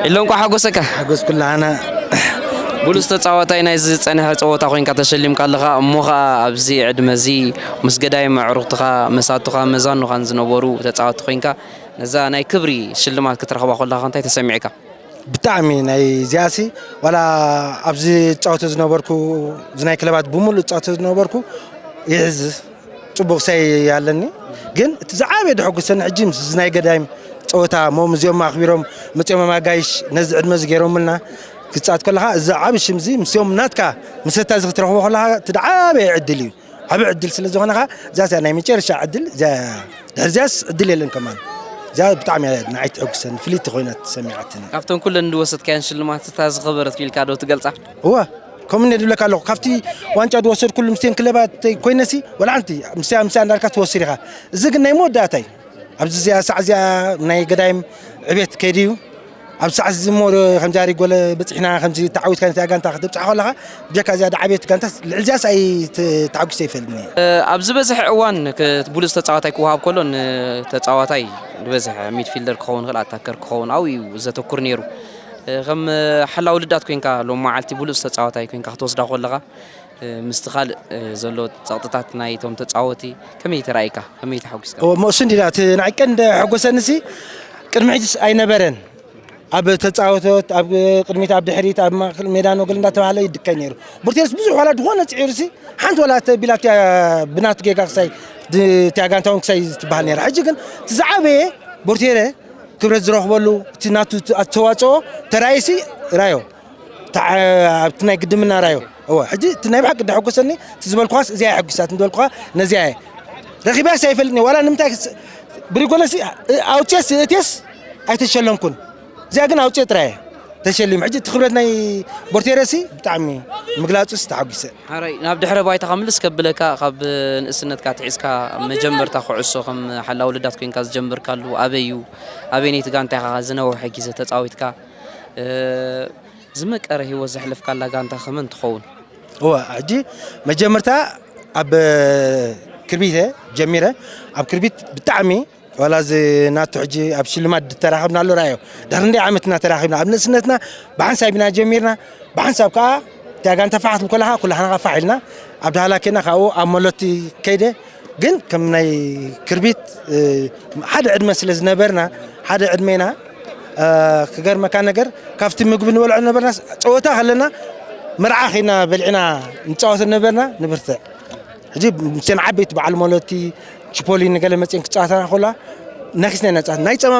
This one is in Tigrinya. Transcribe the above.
ኢሎ እንኳ ሓጎሰካ። ሓጎስኩላ ኣነ። ብሉፅ ተፃዋታይ ናይዚ ዝፀንሐ ፀወታ ኮይንካ ተሸሊምካ ኣለኻ። እሞ ኸዓ ኣብዚ ዕድመ እዚ ምስ ገዳይም ኣዕሩኽትኻ፣ መሳቱኻ፣ መዛኑኻን ዝነበሩ ተፃወቲ ኮይንካ ነዛ ናይ ክብሪ ሽልማት ክትረኽባ ከለኻ እንታይ ተሰሚዕካ? ብጣዕሚ ናይ እዚኣሲ ዋላ ኣብዚ ዝፃወቶ ዝነበርኩ፣ እዚ ናይ ክለባት ብምሉእ ዝፃወቶ ዝነበርኩ ይሕዝ ፅቡቕ ሳይ ኣለኒ። ግን እቲ ዝዓበየ ደሐጉሰኒ ሕጂ ምስ እዚ ናይ ገዳይም ፀወታ፣ ሞም እዚኦም ኣኽቢሮም መፂኦም ኣጋይሽ ነዚ ዕድመ እዚ ገይሮምልና ክትፃወት ከለኻ፣ እዚ ዓብ ሽም እዚ ምስኦም ናትካ ምሰታ እዚ ክትረኽቦ ከለኻ እቲ ዝዓበየ ዕድል እዩ። ዓብ ዕድል ስለ ዝኾነኻ፣ እዛ እዚኣ ናይ መጨረሻ ዕድል እዚኣ፣ ድሕሪ እዚኣስ ዕድል የለን ከማን። እዚኣ ብጣዕሚ እያ ንዓይ ትሕጉሰኒ፣ ፍልይቲ ኮይና ተሰሚዓትኒ። ካብተን ኩለን ዝወሰድካየን ሽልማት እታ ዝኸበረት ኢልካ ዶ ትገልጻ? እወ፣ ከምኡ እንደ ዝብለካ ኣለኹ። ካብቲ ዋንጫ ዝወሰድኩሉ ምስቴን ክለባት ኮይነሲ፣ ወላ ሓንቲ ምስያ፣ ምስያ እንዳልካ ትወስድ ኢኻ። እዚ ግን ናይ መወዳእታ እዩ። ኣብዚ እዚኣ፣ ሳዕ እዚኣ ናይ ገዳይም ዕቤት ከይዱ እዩ። ኣብ ሳዕ እዚ እሞ ከምዚ ኣሪ ጎለ በፂሕና፣ ከምዚ ተዓዊትካ ነቲ ጋንታ ክትብፅሓ ከለኻ፣ ብጀካ እዚኣ ዓቤት ጋንታ ልዕሊ እዚኣስ ኣይተሓጒሰ ይፈልጥኒ። ኣብ ዝበዝሕ እዋን ክ-፣ ብሉፅ ተፃዋታይ ክወሃብ ከሎ፣ ንተፃዋታይ ዝበዝሕ ሚድፊልደር ክኸውን ይኽእል፣ ኣታከር ክኸውን፣ ኣብኡ እዩ ዘተኩር ነይሩ። ከም ሓላው ልዳት ኮይንካ፣ ሎም መዓልቲ ብሉፅ ተፃዋታይ ኮይንካ ክትወስዳ ከለኻ፣ ምስቲ ካልእ ዘሎ ፀቕጥታት ናይቶም ተፃወቲ ከመይ ተራእይካ? ከመይ ተሓጒስካ? እሞ እሱ እንዲና እቲ ንዓይ ቀንዲ ሕጎሰንሲ ቅድሚ ሕጅስ ኣይነበረን። ኣብ ተጻወቶት፣ ኣብ ቅድሚት፣ ኣብ ድሕሪት፣ ኣብ ማእከል ሜዳ ነው ገለ እንዳተባህለ ይድቀ ነይሩ። ቡርቴርስ ብዙሕ ዋላ ድኾነ ጽዒሩሲ፣ ሓንቲ ዋላ ተቢላ እቲያ ብናቱ ጌጋ ክሳይ ድ-፣ እቲያ ጋንታውን ክሳይ ትበሃል ነይራ። ሕጂ ግን እቲ ዝዓበየ ቡርቴረ ክብረት ዝረኽበሉ፣ እቲ ናቱ ኣስተዋጽኦ ተራእዩሲ ራዮ። ተዓ-፣ ኣብቲ ናይ ግድምና ራዮ። እወ፣ ሕጂ እቲ ናይ ብሓቂ ደሐጎሰኒ፣ እቲ ዝበልኩኻስ እዚኣ እያ ሕጒሳት፣ ዝበልኩኻ ነዚኣ እየ። ረኺባስ ኣይፈልጥን እየ። ዋላ ንምንታይ ክስ-፣ ብሪጎለሲ፣ እ-፣ ኣውፅየስ፣ እትየስ ኣይተሸለምኩን። እዚኣ ግን ኣውፅየ ጥራይ እየ ተሸሊም። ሕጂ እቲ ክብረት ናይ ቦርቴረሲ ብጣዕሚ ምግላፁስ ተሓጒሰ። ሓራይ፣ ናብ ድሕረ ባይታኻ ምልስ ከብለካ፣ ካብ ንእስነትካ ትሒዝካ መጀመርታ ኩዕሶ ከም ሓላው ልዳት ኮይንካ ዝጀመርካሉ ኣበይ እዩ? ኣበይነይቲ ጋንታ ኢኻ ዝነውሐ ግዜ ተፃዊትካ? እ፣ ዝመቀረ ህይወት ዘሕለፍካላ ጋንታ ከመን ትኸውን? እወ፣ ሕጂ መጀመርታ ኣብ ክርቢት እየ ጀሚረ። ኣብ ክርቢት ብጣዕሚ ዋላ እዚ ናቱ ሕጂ ኣብ ሽልማት ዝተራኸብናሉ ራዮ። ድሕሪ እንደ ዓመት ኢና ተራኺብና። ኣብ ንእስነትና ብሓንሳብ ኢና ጀሚርና። ብሓንሳብ ከዓ እታ ጋንታ ፋሕ ክትብል ከለኻ ኩላህና ፋሕ ኢልና። ኣብ ዳህላ ኬና ካብኡ ኣብ መሎቲ ከይደ። ግን ከም ናይ ክርቢት፣ እ፣ ሓደ ዕድመ ስለ ዝነበርና፣ ሓደ ዕድመና፣ እ፣ ክገርመካ ነገር፣ ካብቲ ምግቢ ንበልዖ ነበርና፣ ጸወታ ከለና መርዓ ኸይና በሊዕና ንጻወት ነበርና፣ ንብርትዕ። ሕጂ ምስተን ዓበይቲ በዓል መለቲ፣ ቺፖሊን ገለ መጺኤን ክጻወታና ከለዋ፣ ነኺስና ኢና ንጻወት። ናይ ጸማ